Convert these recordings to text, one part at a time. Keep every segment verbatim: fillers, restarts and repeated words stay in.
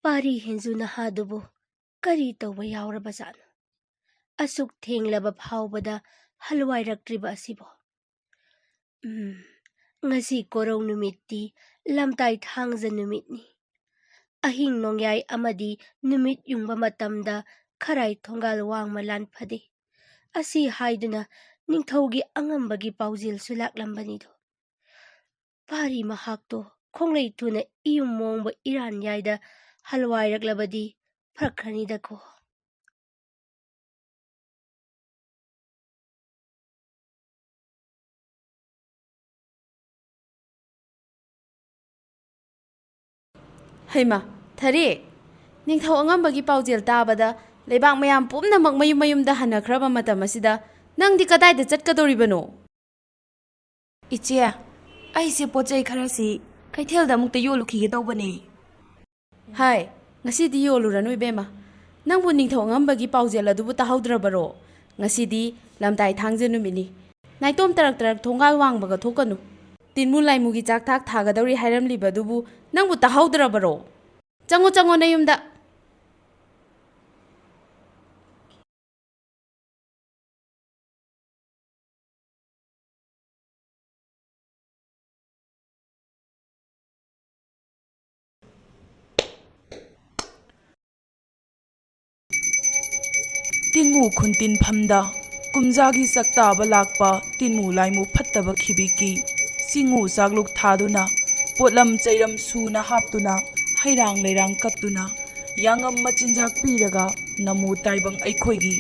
ꯄꯥꯔꯤ ꯍꯦꯟꯖꯨ ꯅꯍꯥꯗꯨꯕꯨ ꯀꯔꯤ ꯇꯧꯕ ꯌꯥꯎꯔꯕꯖꯥꯠꯅꯣ? ꯑꯁꯨꯛ ꯊꯦꯡꯂꯕ ꯐꯥꯎꯕꯗ ꯍꯜꯋꯥꯏꯔꯛꯇ꯭ꯔꯤꯕ ꯑꯁꯤꯕꯣ? ꯎꯝ, ꯉꯁꯤ ꯀꯣꯔꯧ ꯅꯨꯃꯤꯠꯇꯤ ꯂꯝꯇꯥꯏ ꯊꯥꯡꯖ ꯅꯨꯃꯤꯠꯅꯤ꯫ ꯑꯍꯤꯡ ꯅꯣꯡꯌꯥꯏ ꯑꯃꯗꯤ ꯅꯨꯃꯤꯠ ꯌꯨꯡꯕ ꯃꯇꯝꯗ ꯈꯔꯥꯏ ꯊꯣꯡꯒꯥꯜ ꯋꯥꯡꯃ ꯂꯥꯟꯐꯗꯦ꯫ ꯑꯁꯤ ꯍꯥꯏꯗꯨꯅ ꯅꯤꯡꯊꯧꯒꯤ ꯑꯉꯝꯕꯒꯤ ꯄꯥꯎꯖꯦꯜꯁꯨ ꯂꯥꯛꯂꯝꯕꯅꯤꯗꯣ꯫ ꯄꯥꯔꯤ ꯃꯍꯥꯛꯇꯣ ꯈꯣꯡꯂꯩ ꯊꯨꯅ ꯏꯌꯨꯝ ꯃꯣꯡꯕ ꯏꯔꯥꯟ ꯌꯥꯏꯗ ꯍꯜꯋꯥꯏꯔꯛꯂꯕꯗꯤ ꯐꯔꯛꯈ꯭ꯔꯅꯤꯗꯀꯣ꯫ ꯍꯩꯃꯥ, ꯊꯔꯤ! ꯅꯤꯡꯊꯧ ꯑꯉꯝꯕꯒꯤ ꯄꯥꯎꯖꯦꯜ ꯇꯥꯕꯗ ꯂꯩꯕꯥꯛ ꯃꯌꯥꯝ ꯄꯨꯝꯅꯃꯛ ꯃꯌꯨꯝ ꯃꯌꯨꯝꯗ ꯍꯟꯅꯈ꯭ꯔꯕ ꯃꯇꯝ ꯑꯁꯤꯗ ꯅꯪꯗꯤ ꯀꯗꯥꯏꯗ ꯆꯠꯀꯗꯧꯔꯤꯕꯅꯣ? ꯏꯆꯦ, ꯑꯩꯁꯦ ꯄꯣꯠ ꯆꯩ ꯈꯔꯁꯤ ꯀꯩꯊꯦꯜꯗ ꯑꯃꯨꯛꯇ ꯌꯣꯜꯂꯨꯈꯤꯒꯦ ꯇꯧꯕꯅꯦ꯫ ꯍꯥꯏ, ꯉꯁꯤꯗꯤ ꯌꯣꯜꯂꯨꯔꯅꯨ ꯏꯕꯦꯝꯃ꯫ ꯅꯪꯕꯨ ꯅꯤꯡꯊꯧ ꯑꯉꯝꯕꯒꯤ ꯄꯥꯎꯖꯦꯜ ꯑꯗꯨꯕꯨ ꯇꯥꯍꯧꯗ꯭ꯔꯕꯔꯣ? ꯉꯁꯤꯗꯤ ꯂꯝꯇꯥꯏ ꯊꯥꯡꯖ ꯅꯨꯃꯤꯠꯅꯤ꯫ ꯅꯥꯏꯇꯣꯝ ꯇꯔꯛ ꯇꯔꯛ ꯊꯣꯡꯒꯥꯜ ꯋꯥꯡꯃꯒ ꯊꯣꯛꯀꯅꯨ꯫ ꯇꯤꯟꯃꯨ ꯂꯥꯏꯃꯨꯒꯤ ꯆꯥꯛ ꯊꯥꯛ ꯊꯥꯒꯗꯧꯔꯤ ꯍꯥꯏꯔꯝꯂꯤꯕꯗꯨꯕꯨ ꯅꯪꯕꯨ ꯇꯥꯍꯧꯗ꯭ꯔꯕꯔꯣ? ꯆꯪꯉꯣ, ꯆꯪꯉꯣ ꯅꯌꯨꯝꯗ꯫ ꯇꯤꯟꯃꯨ ꯈꯨꯟꯇꯤꯟꯐꯝꯗ ꯀꯨꯝꯖꯥꯒꯤ ꯆꯥꯛꯇꯥꯕ ꯂꯥꯛꯄ ꯇꯤꯟꯃꯨ ꯂꯥꯏꯃꯨ ꯐꯠꯇꯕ ꯈꯤꯕꯤꯛꯀꯤ ꯆꯤꯡꯉꯨ ꯆꯥꯛꯂꯨꯛ ꯊꯥꯗꯨꯅ, ꯄꯣꯠꯂꯝ ꯆꯩꯔꯝ ꯁꯨꯅ ꯍꯥꯞꯇꯨꯅ, ꯍꯩꯔꯥꯡ ꯂꯩꯔꯥꯡ ꯀꯠꯇꯨꯅ, ꯌꯥꯉꯝ ꯃꯆꯤꯟꯖꯥꯛ ꯄꯤꯔꯒ ꯅꯃꯨ ꯇꯥꯏꯕꯪ ꯑꯩꯈꯣꯏꯒꯤ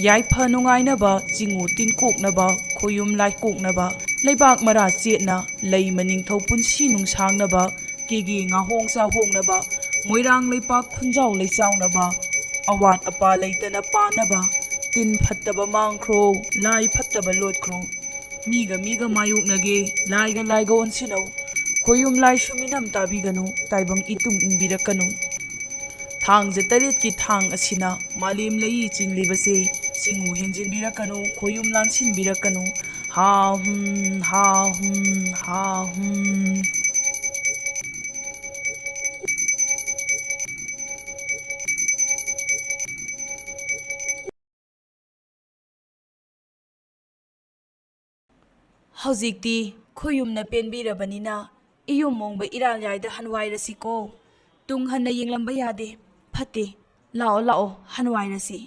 ꯌꯥꯏꯐ ꯅꯨꯡꯉꯥꯏꯅꯕ, ꯆꯤꯡꯉꯨ ꯇꯤꯟ ꯀꯣꯛꯅꯕ, ꯈꯣꯌꯨꯝ ꯂꯥꯏ ꯀꯣꯛꯅꯕ, ꯂꯩꯕꯥꯛ ꯃꯔꯥ ꯆꯦꯠꯅ ꯂꯩꯃ ꯅꯤꯡꯊꯧ ꯄꯨꯟꯁꯤ ꯅꯨꯡꯁꯥꯡꯅꯕ, ꯀꯦꯒꯦ ꯉꯥꯍꯣꯡ ꯆꯥꯍꯣꯡꯅꯕ, ꯃꯣꯏꯔꯥꯡ ꯂꯩꯄꯥꯛ ꯈꯨꯟꯖꯥꯎ ꯂꯩꯆꯥꯎꯅꯕ, ꯑꯋꯥꯠ ꯑꯄꯥ ꯂꯩꯇꯅ ꯄꯥꯟꯅꯕ, ꯇꯤꯟ ꯐꯠꯇꯕ ꯃꯥꯡꯈ꯭ꯔꯣ, ꯂꯥꯏ ꯐꯠꯇꯕ ꯂꯣꯠꯈ꯭ꯔꯣ꯫ ꯃꯤꯒ ꯃꯤꯒ ꯃꯥꯌꯣꯛꯅꯒꯦ, ꯂꯥꯏꯒ ꯂꯥꯏꯒ ꯑꯣꯟꯁꯤꯟꯅꯧ꯫ ꯈꯣꯌꯨꯝ ꯂꯥꯏꯁꯨ ꯃꯤꯅꯝ ꯇꯥꯕꯤꯒꯅꯨ, ꯇꯥꯏꯕꯪ ꯏꯇꯨꯡ ꯏꯟꯕꯤꯔꯛꯀꯅꯨ꯫ ꯊꯥꯡꯖ ꯇꯔꯦꯠꯀꯤ ꯊꯥꯡ ꯑꯁꯤꯅ ꯃꯥꯂꯦꯝ ꯂꯩ ꯆꯤꯡꯂꯤꯕꯁꯦ ꯆꯤꯡꯉꯨ ꯍꯦꯟꯖꯤꯟꯕꯤꯔꯛꯀꯅꯨ, ꯈꯣꯌꯨꯝ ꯂꯥꯟꯁꯤꯟꯕꯤꯔꯛꯀꯅꯨ꯫ ꯍꯥ ꯍꯨꯝ, ꯍꯥ ꯍꯨꯝ, ꯍꯥ ꯍꯨꯝ꯫ ꯍꯧꯖꯤꯛꯇꯤ ꯈꯣꯏꯌꯨꯝꯅ ꯄꯦꯟꯕꯤꯔꯕꯅꯤꯅ ꯏꯌꯨꯝ ꯃꯣꯡꯕ ꯏꯔꯥꯜ ꯌꯥꯏꯗ ꯍꯟꯋꯥꯏꯔꯁꯤꯀꯣ꯫ ꯇꯨꯡ ꯍꯟꯅ ꯌꯦꯡꯂꯝꯕ ꯌꯥꯗꯦ꯫ ꯐꯠꯇꯦ꯫ ꯂꯥꯛꯑꯣ, ꯂꯥꯛꯑꯣ, ꯍꯟꯋꯥꯏꯔꯁꯤ꯫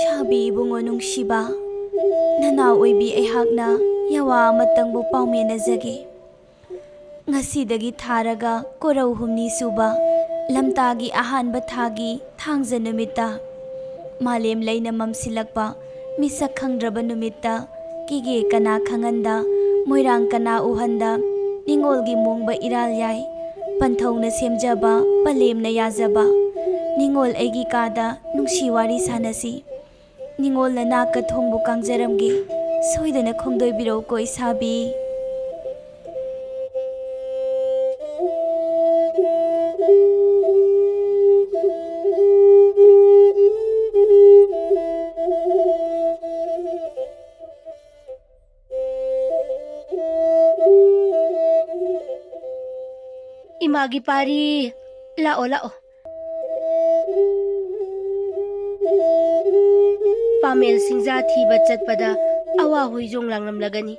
ꯁꯥꯕꯤ ꯏꯕꯨꯡꯉꯣ ꯅꯨꯡꯁꯤꯕ, ꯅꯅꯥꯎ ꯑꯣꯏꯕꯤ ꯑꯩꯍꯥꯛꯅ ꯌꯥꯋꯥ ꯑꯃꯇꯪꯕꯨ ꯄꯥꯎꯃꯤꯟꯅꯖꯒꯦ꯫ ꯉꯁꯤꯗꯒꯤ ꯊꯥꯔꯒ ꯀꯣꯔꯧ ꯍꯨꯝꯅꯤ ꯁꯨꯕ ꯂꯝꯇꯥꯒꯤ ꯑꯍꯥꯟꯕ ꯊꯥꯒꯤ ꯊꯥꯡꯖ ꯅꯨꯃꯤꯠꯇ, ꯃꯥꯂꯦꯝ ꯂꯩꯅ ꯃꯝꯁꯤꯜꯂꯛꯄ ꯃꯤꯁꯛ ꯈꯪꯗ꯭ꯔꯕ ꯅꯨꯃꯤꯠꯇ, ꯀꯤꯒꯦ ꯀꯅꯥ ꯈꯪꯍꯟꯗ, ꯃꯣꯏꯔꯥꯡ ꯀꯅꯥ ꯎꯍꯟꯗ, ꯅꯤꯉꯣꯜꯒꯤ ꯃꯣꯡꯕ ꯏꯔꯥꯜ ꯌꯥꯏ, ꯄꯟꯊꯧꯅ ꯁꯦꯝꯖꯕ, ꯄꯂꯦꯝꯅ ꯌꯥꯖꯕ, ꯅꯤꯉꯣꯜ ꯑꯩꯒꯤ ꯀꯥꯗ ꯅꯨꯡꯁꯤ ꯋꯥꯔꯤ ꯁꯥꯟꯅꯁꯤ꯫ ꯅꯤꯉꯣꯜ ꯅꯅꯥꯛꯀ ꯊꯣꯡꯕꯨ ꯀꯥꯡꯖꯔꯝꯒꯦ꯫ ꯁꯣꯏꯗꯅ ꯈꯣꯡꯗꯣꯏꯕꯤꯔꯧꯀꯣ ꯏꯁꯥꯕꯤ꯫ ꯏꯃꯥꯒꯤ ꯄꯥꯔꯤ, ꯂꯥꯛꯑꯣ, ꯂꯥꯛꯑꯣ꯫ ꯄꯥꯃꯦꯜ ꯁꯤꯡꯖꯥ ꯊꯤꯕ ꯆꯠꯄꯗ ꯑꯋꯥ ꯍꯨꯏꯖꯣꯡ ꯂꯥꯡꯂꯝꯂꯒꯅꯤ꯫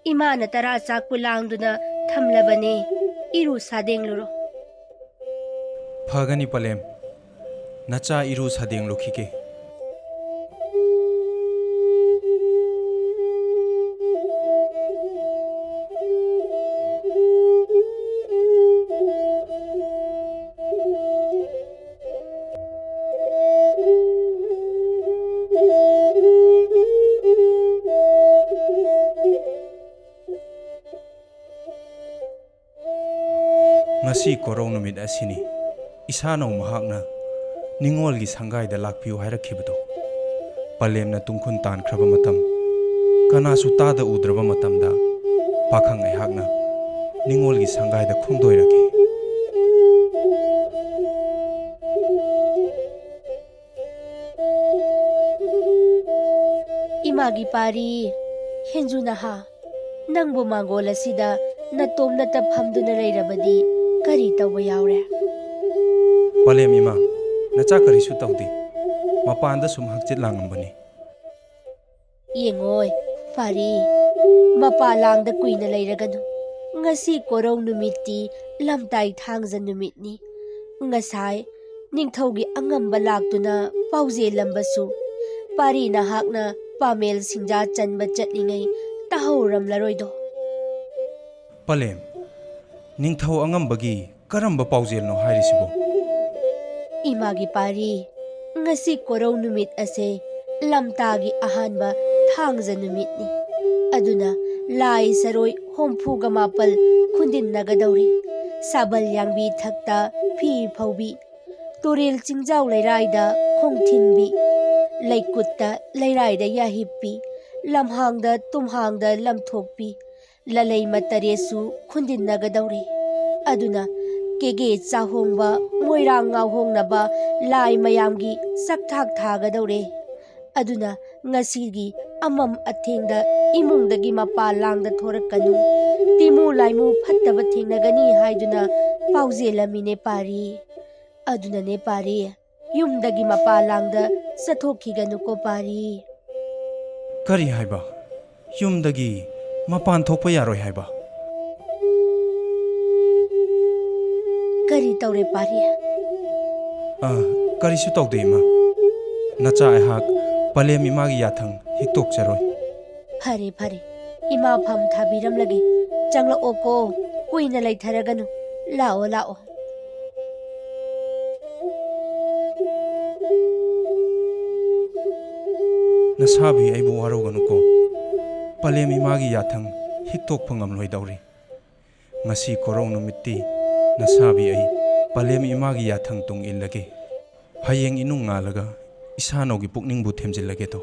ꯏꯃꯥꯅ ꯇꯔꯥ ꯆꯥꯛꯄꯨ ꯂꯥꯡꯗꯨꯅ ꯊꯝꯂꯕꯅꯦ꯫ ꯏꯔꯨ ꯁꯥꯗꯦꯡꯂꯨꯔꯣ꯫ ꯐꯒꯅꯤ ꯄꯂꯦꯝ, ꯅꯆꯥ ꯏꯔꯨ ꯁꯥꯗꯦꯡꯂꯨꯈꯤꯒꯦ꯫ ꯉꯁꯤ ꯀꯣꯔꯧ ꯅꯨꯃꯤꯠ ꯑꯁꯤꯅꯤ꯫ ꯏꯁꯥꯅꯧ ꯃꯍꯥꯛꯅ ꯅꯤꯡꯉꯣꯜꯒꯤ ꯁꯪꯒꯥꯏꯗ ꯂꯥꯛꯄꯤꯌꯨ ꯍꯥꯏꯔꯛꯈꯤꯕꯗꯣ꯫ ꯄꯂꯦꯝꯅ ꯇꯨꯡꯈꯨꯟ ꯇꯥꯟꯈ꯭ꯔꯕ ꯃꯇꯝ, ꯀꯅꯥꯁꯨ ꯇꯥꯗ ꯎꯗ꯭ꯔꯕ ꯃꯇꯝꯗ, ꯄꯥꯈꯪ ꯑꯩꯍꯥꯛꯅ ꯅꯤꯡꯉꯣꯜꯒꯤ ꯁꯪꯒꯥꯏꯗ ꯈꯣꯡꯗꯣꯏꯔꯛꯈꯤ꯫ ꯒꯤ ꯄꯥꯔꯤ, ꯍꯦꯟꯖꯨ ꯅꯍꯥ, ꯅꯪꯕꯨ ꯃꯥꯡꯒꯣꯜ ꯑꯁꯤꯗ ꯅꯇꯣꯝꯅꯇ ꯐꯝꯗꯨꯅ ꯂꯩꯔꯕꯗꯤ ꯀꯔꯤ ꯇꯧꯕ ꯌꯥꯎꯔꯦ? ꯄꯂꯦꯝ ꯏꯃꯥ, ꯅꯆꯥ ꯀꯔꯤꯁꯨ ꯇꯧꯗꯦ꯫ ꯃꯄꯥꯟꯗ ꯁꯨꯝ ꯍꯛꯆꯤꯠ ꯂꯥꯡꯉꯝꯕꯅꯤ꯫ ꯌꯦꯡꯉꯣꯏ, ꯄꯥꯔꯤ, ꯃꯄꯥ ꯂꯥꯡꯗ ꯀꯨꯏꯅ ꯂꯩꯔꯒꯅꯨ꯫ ꯉꯁꯤ ꯀꯣꯔꯧ ꯅꯨꯃꯤꯠꯇꯤ ꯂꯝꯇꯥꯏ ꯊꯥꯡꯖ ꯅꯨꯃꯤꯠꯅꯤ꯫ ꯉꯁꯥꯏ ꯅꯤꯡꯊꯧꯒꯤ ꯑꯉꯝꯕ ꯂꯥꯛꯇꯨꯅ ꯄꯥꯎꯖꯦꯜꯂꯝꯕꯁꯨ, ꯄꯥꯔꯤ ꯅꯍꯥꯛꯅ ꯄꯥꯃꯦꯜ ꯁꯤꯡꯖꯥ ꯆꯟꯕ ꯆꯠꯂꯤꯉꯩ ꯇꯥꯍꯧꯔꯝꯂꯔꯣꯏꯗꯣ꯫ ꯄꯂꯦꯝ, ꯅꯤꯡꯊꯧ ꯑꯉꯝꯕꯒꯤ ꯀꯔꯝꯕ ꯄꯥꯎꯖꯦꯜꯅꯣ ꯍꯥꯏꯔꯤꯁꯤꯕꯣ? ꯏꯃꯥꯒꯤ ꯄꯥꯔꯤ, ꯉꯁꯤ ꯀꯣꯔꯧ ꯅꯨꯃꯤꯠ ꯑꯁꯦ ꯂꯝꯇꯥꯒꯤ ꯑꯍꯥꯟꯕ ꯊꯥꯡꯖ ꯅꯨꯃꯤꯠꯅꯤ꯫ ꯑꯗꯨꯅ ꯂꯥꯏ ꯁꯔꯣꯏ ꯍꯨꯝꯐꯨꯒ ꯃꯥꯄꯜ ꯈꯨꯟꯗꯤꯟꯅꯒꯗꯧꯔꯤ꯫ ꯁꯥꯕꯜ ꯌꯥꯡꯕꯤ ꯊꯛꯇ ꯐꯤ ꯐꯧꯕꯤ, ꯇꯨꯔꯦꯜ ꯆꯤꯡꯖꯥꯎ ꯂꯩꯔꯥꯏꯗ ꯈꯣꯡ ꯊꯤꯟꯕꯤ, ꯂꯩꯀꯨꯠꯇ ꯂꯩꯔꯥꯏꯗ ꯌꯥꯍꯤꯞꯄꯤ, ꯂꯝꯍꯥꯡꯗ ꯇꯨꯝꯍꯥꯡꯗ ꯂꯝꯊꯣꯛꯄꯤ, ꯂꯂꯩꯃ ꯇꯔꯦꯠꯁꯨ ꯈꯨꯟꯗꯤꯟꯅꯒꯗꯧꯔꯤ꯫ ꯑꯗꯨꯅ ꯀꯦꯒꯦ ꯆꯥꯍꯣꯡꯕ, ꯃꯣꯏꯔꯥꯡ ꯉꯥꯎꯍꯣꯡꯅꯕ ꯂꯥꯏ ꯃꯌꯥꯝꯒꯤ ꯆꯥꯛꯊꯥꯛ ꯊꯥꯒꯗꯧꯔꯦ꯫ ꯑꯗꯨꯅ ꯉꯁꯤꯒꯤ ꯑꯃꯝ ꯑꯊꯦꯡꯗ ꯏꯃꯨꯡꯗꯒꯤ ꯃꯄꯥ ꯂꯥꯡꯗ ꯊꯣꯔꯛꯀꯅꯨ꯫ ꯇꯤꯃꯨ ꯂꯥꯏꯃꯨ ꯐꯠꯇꯕ ꯊꯦꯡꯅꯒꯅꯤ ꯍꯥꯏꯗꯨꯅ ꯄꯥꯎꯖꯦꯜꯂꯝꯃꯤꯅꯦ ꯄꯥꯔꯤ꯫ ꯑꯗꯨꯅꯅꯦ ꯄꯥꯔꯤ, ꯌꯨꯝꯗꯒꯤ ꯃꯄꯥ ꯂꯥꯡꯗ ꯆꯠꯊꯣꯛꯈꯤꯒꯅꯨꯀꯣ ꯄꯥꯔꯤ꯫ ꯀꯔꯤ ꯍꯥꯏꯕ? ꯌꯨꯝꯗꯒꯤ ꯃꯄꯥꯟ ꯊꯣꯛꯄ ꯌꯥꯔꯣꯏ ꯍꯥꯏꯕ? ꯀꯔꯤ ꯇꯧꯔꯦ ꯄꯥꯔꯤ? ꯑ, ꯀꯔꯤꯁꯨ ꯇꯧꯗꯦ ꯏꯃꯥ꯫ ꯅꯆꯥ ꯑꯩꯍꯥꯛ ꯄꯂꯦꯝ ꯏꯃꯥꯒꯤ ꯌꯥꯊꯪ ꯍꯤꯛꯇꯣꯛꯆꯔꯣꯏ꯫ ꯐꯔꯦ ꯐꯔꯦ, ꯏꯃꯥ ꯐꯝ ꯊꯥꯕꯤꯔꯝꯂꯒꯦ꯫ ꯆꯪꯂꯛꯑꯣꯀꯣ, ꯀꯨꯏꯅ ꯂꯩꯊꯔꯒꯅꯨ꯫ ꯂꯥꯛꯑꯣ ꯂꯥꯛꯑꯣ꯫ ꯅꯁꯥꯕꯤ ꯑꯩꯕꯨ ꯋꯥꯔꯧꯒꯅꯨꯀꯣ꯫ ꯄꯂꯦꯝ ꯏꯃꯥꯒꯤ ꯌꯥꯊꯪ ꯍꯤꯛꯇꯣꯛꯄ ꯉꯝꯂꯣꯏꯗꯧꯔꯤ꯫ ꯉꯁꯤ ꯀꯣꯔꯧ ꯅꯨꯃꯤꯠꯇꯤ ꯅꯁꯥꯕꯤ ꯑꯩ ꯄꯂꯦꯝ ꯏꯃꯥꯒꯤ ꯌꯥꯊꯪ ꯇꯨꯡ ꯏꯜꯂꯒꯦ꯫ ꯍꯌꯦꯡ ꯏꯅꯨꯡ ꯉꯥꯜꯂꯒ ꯏꯁꯥꯅꯧꯒꯤ ꯄꯨꯛꯅꯤꯡꯕꯨ ꯊꯦꯝꯖꯤꯜꯂꯒꯦꯗꯣ꯫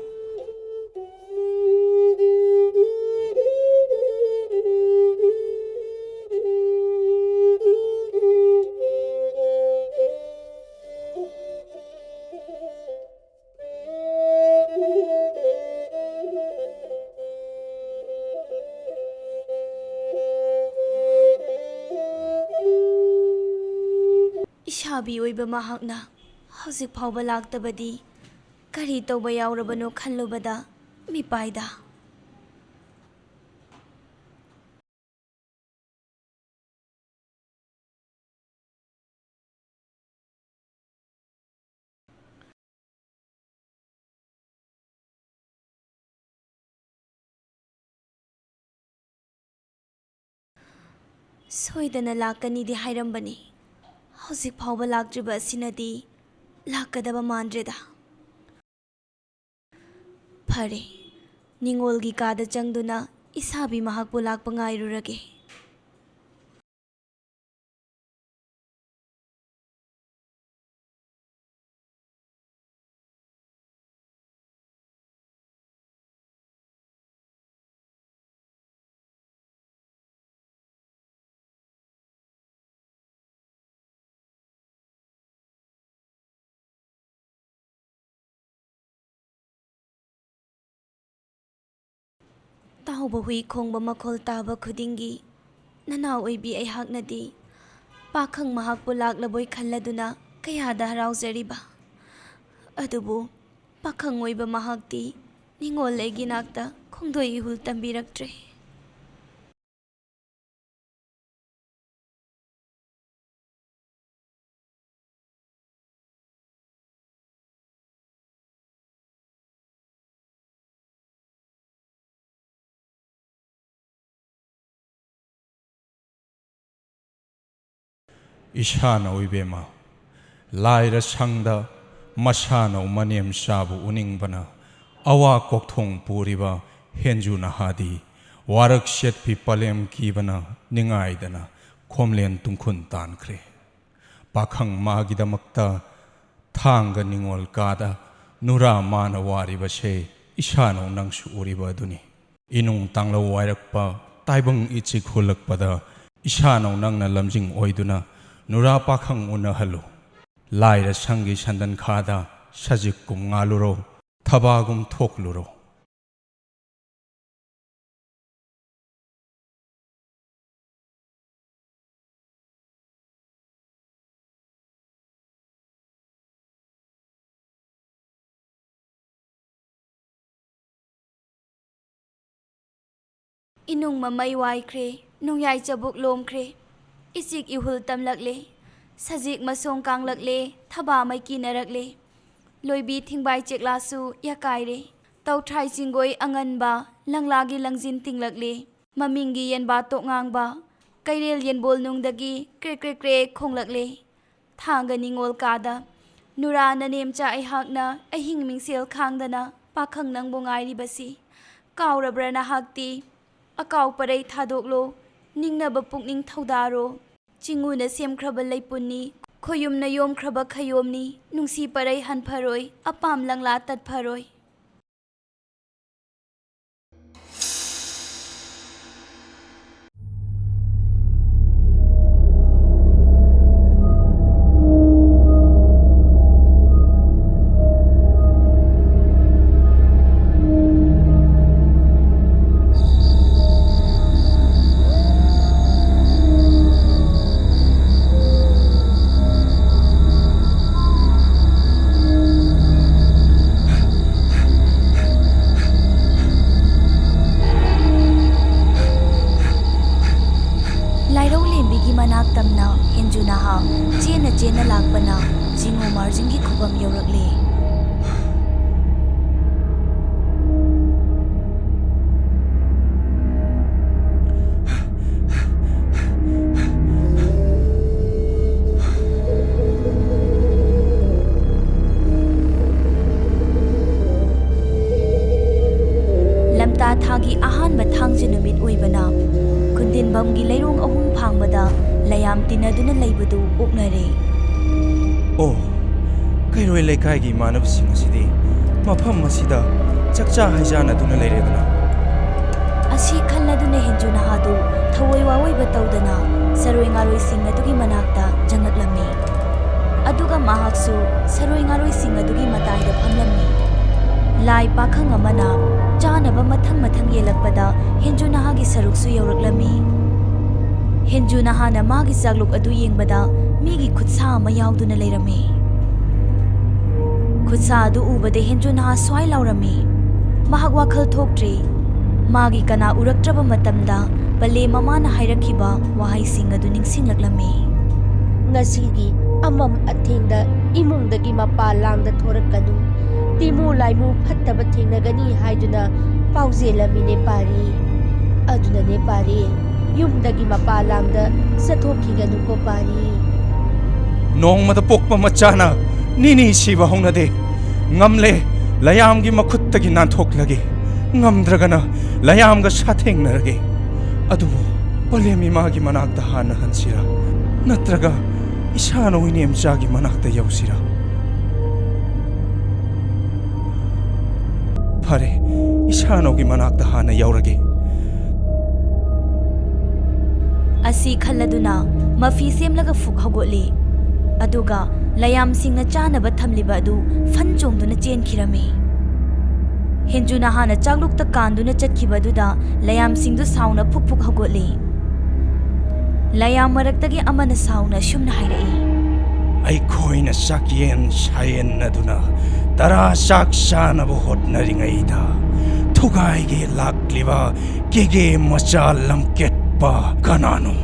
ꯏꯁꯥꯕꯤ ꯑꯣꯏꯕ ꯃꯍꯥꯛꯅ ꯍꯧꯖꯤꯛ ꯐꯥꯎꯕ ꯂꯥꯛꯇꯕꯗꯤ ꯀꯔꯤ ꯇꯧꯕ ꯌꯥꯎꯔꯕꯅꯣ ꯈꯜꯂꯨꯕꯗ ꯃꯤꯄꯥꯏꯗ꯫ ꯁꯣꯏꯗꯅ ꯂꯥꯛꯀꯅꯤꯗꯤ ꯍꯥꯏꯔꯝꯕꯅꯤ꯫ ꯍꯧꯖꯤꯛ ꯐꯥꯎꯕ ꯂꯥꯛꯇ꯭ꯔꯤꯕ ꯑꯁꯤꯅꯗꯤ ꯂꯥꯛꯀꯗꯕ ꯃꯥꯟꯗ꯭ꯔꯦꯗ꯫ ꯐꯔꯦ, ꯅꯤꯉꯣꯜꯒꯤ ꯀꯥꯗ ꯆꯪꯗꯨꯅ ꯏꯁꯥꯕꯤ ꯃꯍꯥꯛꯄꯨ ꯂꯥꯛꯄ ꯉꯥꯏꯔꯨꯔꯒꯦ꯫ ꯇꯥꯎꯕ ꯍꯨꯏ ꯈꯣꯡꯕ ꯃꯈꯣꯜ ꯇꯥꯕ ꯈꯨꯗꯤꯡꯒꯤ ꯅꯅꯥꯎ ꯑꯣꯏꯕꯤ ꯑꯩꯍꯥꯛꯅꯗꯤ ꯄꯥꯈꯪ ꯃꯍꯥꯛꯄꯨ ꯂꯥꯛꯂꯕꯣꯏ ꯈꯜꯂꯗꯨꯅ ꯀꯌꯥꯗ ꯍꯔꯥꯎꯖꯔꯤꯕ꯫ ꯑꯗꯨꯕꯨ ꯄꯥꯈꯪ ꯑꯣꯏꯕ ꯃꯍꯥꯛꯇꯤ ꯅꯤꯡꯉꯣꯜ ꯑꯩꯒꯤ ꯅꯥꯛꯇ ꯈꯣꯡꯗꯣꯏ ꯏꯍꯨꯜ ꯇꯝꯕꯤꯔꯛꯇ꯭ꯔꯦ꯫ ꯏꯁꯥꯅꯧ ꯏꯕꯦꯝꯃ, ꯂꯥꯏꯔ ꯁꯪꯗ ꯃꯁꯥꯅꯧ ꯃꯅꯦꯝ ꯆꯥꯕꯨ ꯎꯅꯤꯡꯕꯅ ꯑꯋꯥ ꯀꯣꯛꯊꯣꯡ ꯄꯨꯔꯤꯕ ꯍꯦꯟꯖꯨ ꯅꯍꯥꯗꯤ ꯋꯥꯔꯛ ꯁꯦꯠꯄꯤ ꯄꯂꯦꯝ ꯀꯤꯕꯅ ꯅꯤꯡꯉꯥꯏꯗꯅ ꯈꯣꯝꯂꯦꯟ ꯇꯨꯡꯈꯨꯟ ꯇꯥꯟꯈ꯭ꯔꯦ꯫ ꯄꯥꯈꯪ ꯃꯥꯒꯤꯗꯃꯛꯇ ꯊꯥꯡꯒ ꯅꯤꯡꯉꯣꯜ ꯀꯥꯗ ꯅꯨꯔꯥ ꯃꯥꯅ ꯋꯥꯔꯤꯕꯁꯦ ꯏꯁꯥꯅꯧ ꯅꯪꯁꯨ ꯎꯔꯤꯕ ꯑꯗꯨꯅꯤ꯫ ꯏꯅꯨꯡ ꯇꯥꯡꯂꯧ ꯋꯥꯏꯔꯛꯄ ꯇꯥꯏꯕꯪ ꯏꯆꯤꯛ ꯍꯨꯜꯂꯛꯄꯗ ꯏꯁꯥꯅꯧ ꯅꯪꯅ ꯂꯝꯖꯤꯡ ꯑꯣꯏꯗꯨꯅ ꯅꯨꯔꯥ ꯄꯥꯈꯪ ꯎꯅꯍꯜꯂꯨ꯫ ꯂꯥꯏꯔ ꯁꯪꯒꯤ ꯁꯟꯗꯟꯈꯥꯗ ꯁꯖꯤꯛꯀꯨꯝ ꯉꯥꯜꯂꯨꯔꯣ, ꯊꯕꯥꯒꯨꯝ ꯊꯣꯛꯂꯨꯔꯣ꯫ ꯏꯅꯨꯡ ꯃꯃꯩ ꯋꯥꯏꯈ꯭ꯔꯦ, ꯅꯨꯡꯌꯥꯏ ꯆꯕꯨꯛ ꯂꯣꯝꯈ꯭ꯔꯦ꯫ ꯏꯆꯤꯛ ꯏꯍꯨꯜ ꯇꯝꯂꯛꯂꯦ, ꯁꯖꯤꯛ ꯃꯁꯣꯡ ꯀꯥꯡꯂꯛꯂꯦ, ꯊꯕꯥ ꯃꯩ ꯀꯤꯅꯔꯛꯂꯦ꯫ ꯂꯣꯏꯕꯤ ꯊꯤꯡꯕꯥꯏ ꯆꯦꯛꯂꯥꯁꯨ ꯌꯥꯀꯥꯏꯔꯦ꯫ ꯇꯧꯊ꯭ꯔꯥꯏ ꯆꯤꯡꯒꯣꯏ ꯑꯉꯟꯕ, ꯂꯪꯂꯥꯒꯤ ꯂꯪꯖꯤꯟ ꯇꯤꯡꯂꯛꯂꯦ꯫ ꯃꯃꯤꯡꯒꯤ ꯌꯦꯟꯕꯥ ꯇꯣꯛꯉꯥꯡꯕ, ꯀꯩꯔꯦꯜ ꯌꯦꯟꯕꯣꯜ ꯅꯨꯡꯗꯒꯤ ꯀ꯭ꯔꯦꯛ ꯀ꯭ꯔꯦꯛ ꯀ꯭ꯔꯦꯛ ꯈꯣꯡꯂꯛꯂꯦ꯫ ꯊꯥꯡꯒ ꯅꯤꯉꯣꯜ ꯀꯥꯗ ꯅꯨꯔꯥ ꯅꯅꯦꯝꯆꯥ ꯑꯩꯍꯥꯛꯅ ꯑꯍꯤꯡ ꯃꯤꯡꯁꯦꯜ ꯈꯥꯡꯗꯅ ꯄꯥꯈꯪ ꯅꯪꯕꯨ ꯉꯥꯏꯔꯤꯕꯁꯤ ꯀꯥꯎꯔꯕ꯭ꯔꯥ ꯅꯍꯥꯛꯇꯤ? ꯑꯀꯥꯎ ꯄꯔꯩ ꯊꯥꯗꯣꯛꯂꯣ, ꯅꯤꯡꯅꯕ ꯄꯨꯛꯅꯤꯡ ꯊꯧꯗꯥꯔꯣ꯫ ꯆꯤꯡꯎꯅ ꯁꯦꯝꯈ꯭ꯔꯕ ꯂꯩꯄꯨꯟꯅꯤ, ꯈꯣꯌꯨꯝꯅ ꯌꯣꯝꯈ꯭ꯔꯕ ꯈꯌꯣꯝꯅꯤ, ꯅꯨꯡꯁꯤ ꯄꯔꯩ ꯍꯟꯐꯔꯣꯏ, ꯑꯄꯥꯝ ꯂꯪꯂꯥ ꯇꯠꯐꯔꯣꯏ꯫ ꯂꯥꯏꯔꯧ ꯂꯦꯝꯕꯤꯒꯤ ꯃꯅꯥꯛ ꯇꯝꯅ ꯍꯦꯟꯖꯨ ꯅꯍꯥ ꯆꯦꯟꯅ ꯆꯦꯟꯅ ꯂꯥꯛꯄꯅ ꯆꯤꯡꯉꯨ ꯃꯥꯔꯖꯤꯡꯒꯤ ꯈꯨꯕꯝ ꯌꯧꯔꯛꯂꯦ꯫ ꯂꯝꯇꯥ ꯊꯥꯒꯤ ꯑꯍꯥꯟꯕ ꯊꯥꯡꯖ ꯅꯨꯃꯤꯠ ꯑꯣꯏꯕꯅ ꯈꯨꯟꯗꯤꯟꯐꯝꯒꯤ ꯂꯩꯔꯣꯡ ꯑꯍꯨꯝ ꯐꯥꯡꯕꯗ ꯂꯌꯥꯝ ꯇꯤꯟꯅꯗꯨꯅ ꯂꯩꯕꯗꯨ ꯑꯣꯛꯅꯔꯦ꯫ ꯑꯣ, ꯀꯩꯔꯣꯏ ꯂꯩꯀꯥꯏꯒꯤ ꯏꯃꯥꯟꯅꯕꯁꯤꯡ ꯑꯁꯤꯗꯤ ꯃꯐꯝ ꯑꯁꯤꯗ ꯆꯥꯛꯆꯥ ꯍꯩꯖꯥꯟꯅꯗꯨꯅ ꯂꯩꯔꯦꯗꯅ꯫ ꯑꯁꯤ ꯈꯜꯂꯗꯨꯅ ꯍꯦꯟꯖꯨ ꯅꯍꯥꯗꯨ ꯊꯋꯣꯏ ꯋꯥꯋꯣꯏꯕ ꯇꯧꯗꯅ ꯁꯔꯣꯏ ꯉꯥꯔꯣꯏꯁꯤꯡ ꯑꯗꯨꯒꯤ ꯃꯅꯥꯛꯇ ꯆꯪꯉꯛꯂꯝꯃꯤ꯫ ꯑꯗꯨꯒ ꯃꯍꯥꯛꯁꯨ ꯁꯔꯣꯏ ꯉꯥꯔꯣꯏꯁꯤꯡ ꯑꯗꯨꯒꯤ ꯃꯇꯥꯏꯗ ꯐꯝꯂꯝꯃꯤ꯫ ꯂꯥꯏ ꯄꯥꯈꯪ ꯑꯃꯅ ꯆꯥꯅꯕ ꯃꯊꯪ ꯃꯊꯪ ꯌꯦꯜꯂꯛꯄꯗ ꯍꯦꯟꯖꯨ ꯅꯍꯥꯒꯤ ꯁꯔꯨꯛꯁꯨ ꯌꯧꯔꯛꯂꯝꯃꯤ꯫ ꯍꯦꯟꯖꯨ ꯅꯍꯥꯅ ꯃꯥꯒꯤ ꯆꯥꯛꯂꯨꯛ ꯑꯗꯨ ꯌꯦꯡꯕꯗ ꯃꯤꯒꯤ ꯈꯨꯠꯁꯥ ꯑꯃ ꯌꯥꯎꯗꯨꯅ ꯂꯩꯔꯝꯃꯤ꯫ ꯈꯨꯠꯁꯥ ꯑꯗꯨ ꯎꯕꯗ ꯍꯦꯟꯖꯨ ꯅꯍꯥ ꯁ꯭ꯋꯥꯏ ꯂꯥꯎꯔꯝꯃꯤ꯫ ꯃꯍꯥꯛ ꯋꯥꯈꯜ ꯊꯣꯛꯇ꯭ꯔꯦ꯫ ꯃꯥꯒꯤ ꯀꯅꯥ ꯎꯔꯛꯇ꯭ꯔꯕ ꯃꯇꯝꯗ ꯄꯂꯦꯝ ꯃꯃꯥꯅ ꯍꯥꯏꯔꯛꯈꯤꯕ ꯋꯥꯍꯩꯁꯤꯡ ꯑꯗꯨ ꯅꯤꯡꯁꯤꯡꯂꯛꯂꯝꯃꯤ꯫ "ꯉꯁꯤꯒꯤ ꯑꯃꯝ ꯑꯊꯦꯡꯗ ꯏꯃꯨꯡꯗꯒꯤ ꯃꯄꯥ ꯂꯥꯡꯗ ꯊꯣꯔꯛꯀꯅꯨ꯫ ꯇꯤꯃꯨ ꯂꯥꯏꯃꯨ ꯐꯠꯇꯕ ꯊꯦꯡꯅꯒꯅꯤ ꯍꯥꯏꯗꯨꯅ ꯄꯥꯎꯖꯦꯜꯂꯝꯃꯤꯅꯦ ꯄꯥꯔꯤ꯫ ꯑꯗꯨꯅꯅꯦ ꯄꯥꯔꯤ, ꯌꯨꯝꯗꯒꯤ ꯃꯄꯥ ꯂꯥꯡꯗ ꯆꯠꯊꯣꯛꯈꯤꯒꯅꯨꯀꯣ ꯄꯥꯔꯤ꯫" "ꯅꯣꯡꯃꯗ ꯄꯣꯛꯄ ꯃꯆꯥꯅ ꯅꯤꯅꯤ ꯁꯤꯕ ꯍꯧꯅꯗꯦ꯫ ꯉꯝꯂꯦ, ꯂꯌꯥꯝꯒꯤ ꯃꯈꯨꯠꯇꯒꯤ ꯅꯥꯟꯊꯣꯛꯂꯒꯦ꯫ ꯉꯝꯗ꯭ꯔꯒꯅ ꯂꯌꯥꯝꯒ ꯁꯥꯊꯦꯡꯅꯔꯒꯦ꯫ ꯑꯗꯨꯕꯨ ꯄꯂꯦꯝ ꯏꯃꯥꯒꯤ ꯃꯅꯥꯛꯇ ꯍꯥꯟꯅ ꯍꯟꯁꯤꯔꯥ, ꯅꯠꯇ꯭ꯔꯒ ꯏꯁꯥꯅ ꯏꯅꯦꯝꯆꯥꯒꯤ ꯃꯅꯥꯛꯇ ꯌꯧꯁꯤꯔꯥ? ꯐꯔꯦ, ꯏꯁꯥꯅꯧꯒꯤ ꯃꯅꯥꯛꯇ ꯍꯥꯟꯅ ꯌꯧꯔꯒꯦ꯫" ꯑꯁꯤ ꯈꯜꯂꯗꯨꯅ ꯃꯐꯤ ꯁꯦꯝꯂꯒ ꯐꯨꯛ ꯍꯧꯒꯠꯂꯤ꯫ ꯑꯗꯨꯒ ꯂꯌꯥꯝꯁꯤꯡꯅ ꯆꯥꯅꯕ ꯊꯝꯂꯤꯕ ꯑꯗꯨ ꯐꯟ ꯆꯣꯡꯗꯨꯅ ꯆꯦꯟꯈꯤꯔꯝꯃꯤ꯫ ꯍꯦꯟꯖꯨꯅ ꯍꯥꯟꯅ ꯆꯥꯛꯂꯨꯛꯇ ꯀꯥꯟꯗꯨꯅ ꯆꯠꯈꯤꯕ ꯑꯗꯨꯗ ꯂꯌꯥꯝꯁꯤꯡꯗꯨ ꯁꯥꯎꯅ ꯐꯨꯛ ꯐꯨꯛ ꯍꯧꯒꯠꯂꯤ꯫ ꯂꯌꯥꯝ ꯃꯔꯛꯇꯒꯤ ꯑꯃꯅ ꯁꯥꯎꯅ ꯑꯁꯨꯝꯅ ꯍꯥꯏꯔꯛꯏ꯫ "ꯑꯩꯈꯣꯏꯅ ꯆꯥꯛꯌꯦꯟ ꯁꯥꯌꯦꯟꯅꯗꯨꯅ ꯇꯔꯥ ꯆꯥꯛ ꯆꯥꯅꯕ ꯍꯣꯠꯅꯔꯤꯉꯩꯗ ꯊꯨꯒꯥꯏꯒꯦ ꯂꯥꯛꯂꯤꯕ ꯀꯦꯒꯦ ꯃꯆꯥ ꯂꯝꯀꯦꯠꯄ ꯀꯅꯥꯅꯣ?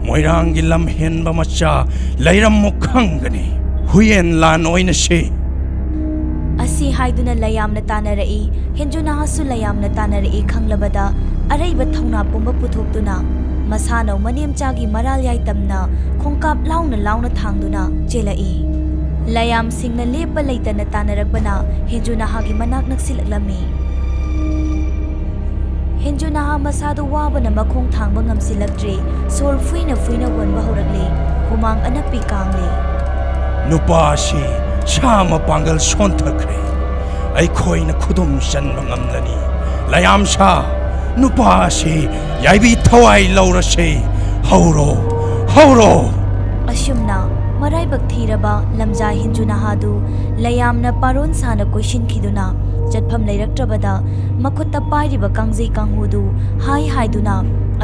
ꯃꯣꯏꯔꯥꯡꯒꯤ ꯂꯝꯍꯦꯟꯕ ꯃꯆꯥ ꯂꯩꯔꯝꯃꯨ ꯈꯪꯒꯅꯤ꯫ ꯍꯨꯏꯌꯦꯟ ꯂꯥꯟ ꯑꯣꯏꯅꯁꯤ꯫" ꯑꯁꯤ ꯍꯥꯏꯗꯨꯅ ꯂꯌꯥꯝꯅ ꯇꯥꯟꯅꯔꯛꯏ꯫ ꯍꯦꯟꯖꯨꯅꯥꯍꯥꯁꯨ ꯂꯌꯥꯝꯅ ꯇꯥꯟꯅꯔꯛꯏ ꯈꯪꯂꯕꯗ ꯑꯔꯩꯕ ꯊꯧꯅꯥ ꯄꯨꯝꯕ ꯄꯨꯊꯣꯛꯇꯨꯅ ꯃꯁꯥꯅꯧ ꯃꯅꯦꯝꯆꯥꯒꯤ ꯃꯔꯥꯜ ꯌꯥꯏꯇꯝꯅ ꯈꯣꯡꯀꯥꯞ ꯂꯥꯎꯅ ꯂꯥꯎꯅ ꯊꯥꯡꯗꯨꯅ ꯆꯦꯜꯂꯛꯏ꯫ ꯂꯌꯥꯝꯁꯤꯡꯅ ꯂꯦꯞꯄ ꯂꯩꯇꯅ ꯇꯥꯟꯅꯔꯛꯄꯅ ꯍꯦꯟꯖꯨꯅꯥꯍꯥꯒꯤ ꯃꯅꯥꯛ ꯅꯛꯁꯤꯜꯂꯛꯂꯝꯃꯤ꯫ ꯍꯦꯟꯖꯨꯅꯥꯍꯥ ꯃꯁꯥꯗꯨ ꯋꯥꯕꯅ ꯃꯈꯣꯡ ꯊꯥꯡꯕ ꯉꯝꯁꯤꯜꯂꯛꯇ꯭ꯔꯦ꯫ ꯁꯣꯔ ꯐꯨꯏꯅ ꯐꯨꯏꯅ ꯍꯣꯟꯕ ꯍꯧꯔꯛꯂꯦ꯫ ꯍꯨꯃꯥꯡ ꯑꯅꯞꯄꯤ ꯀꯥꯡꯂꯦ꯫ "ꯅꯨꯄꯥ ꯑꯁꯤ ꯁꯥ ꯃꯄꯥꯡꯒꯜ ꯁꯣꯟꯊꯈ꯭ꯔꯦ꯫ ꯑꯩꯈꯣꯏꯅ ꯈꯨꯗꯨꯝ ꯆꯟꯕ ꯉꯝꯂꯅꯤ꯫ ꯂꯌꯥꯝꯁꯥ, ꯅꯨꯄꯥ ꯑꯁꯤ ꯌꯥꯏꯕꯤ ꯊꯋꯥꯏ ꯂꯧꯔꯁꯤ꯫ ꯍꯧꯔꯣ, ꯍꯧꯔꯣ!" ꯑꯁꯨꯝꯅ ꯃꯔꯥꯏꯕꯛ ꯊꯤꯔꯕ ꯂꯝꯖꯥ ꯍꯦꯟꯖꯨꯅꯥꯍꯥꯗꯨ ꯂꯌꯥꯝꯅ ꯄꯥꯔꯣꯟ ꯁꯥꯅ ꯀꯣꯏꯁꯤꯟꯈꯤꯗꯨꯅ ꯆꯠꯐꯝ ꯂꯩꯔꯛꯇ꯭ꯔꯕꯗ ꯃꯈꯨꯠꯇ ꯄꯥꯏꯔꯤꯕ ꯀꯥꯡꯖꯩ ꯀꯥꯡꯍꯨꯗꯨ ꯍꯥꯏ ꯍꯥꯏꯗꯨꯅ